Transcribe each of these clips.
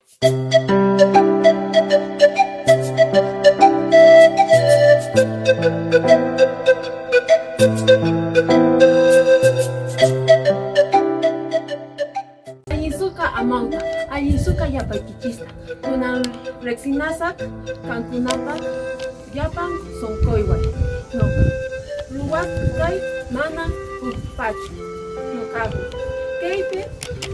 Allinsuka amawta, allinsuka llapaykichista, kunan riqsinasaq qankunapaq llapan sunquywan. Nuqa ruwasqay mana hukpachu nuqaqa. Kaypi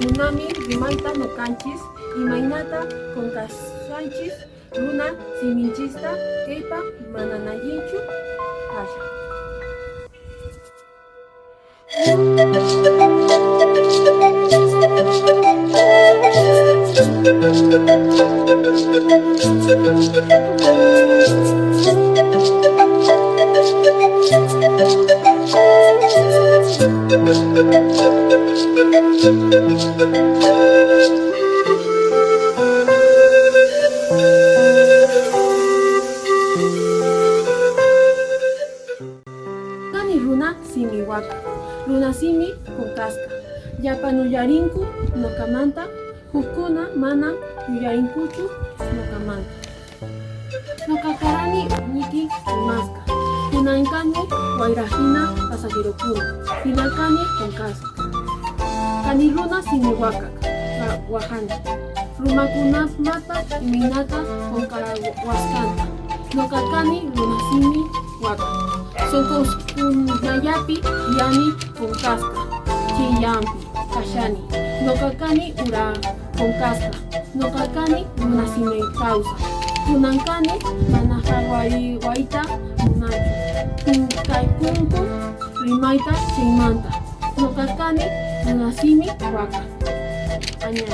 munani rimayta nuqanchis imaynata qunqasqanchis runa siminchista kaypa manan allinchu kashan. Kani runa simi waka, runa simi qunqasqa. Llapan uyarinku nuqamanta, hukkuna mana yuyarinkuchu nuqamanta. Nuqa karani ñiqi rimasqa, kunan kani wayrahina pasajerokuna, final kani qunqasqa. Kani runa simi waka, waqani. Runakunamanta imaynata qunqawasqanta. Nuqa kani runa simi waka. Sunquskunallapi tiyani qunqasqa, chillampi kashani. Nuqa kani ura qunqasqa. Nuqa kani runa simi kawsaq. Kunan kani mana qhawariwayta munanchu. Qunqaykunku rimayta chaymanta. Nuqa kani runa simi waka. Añay.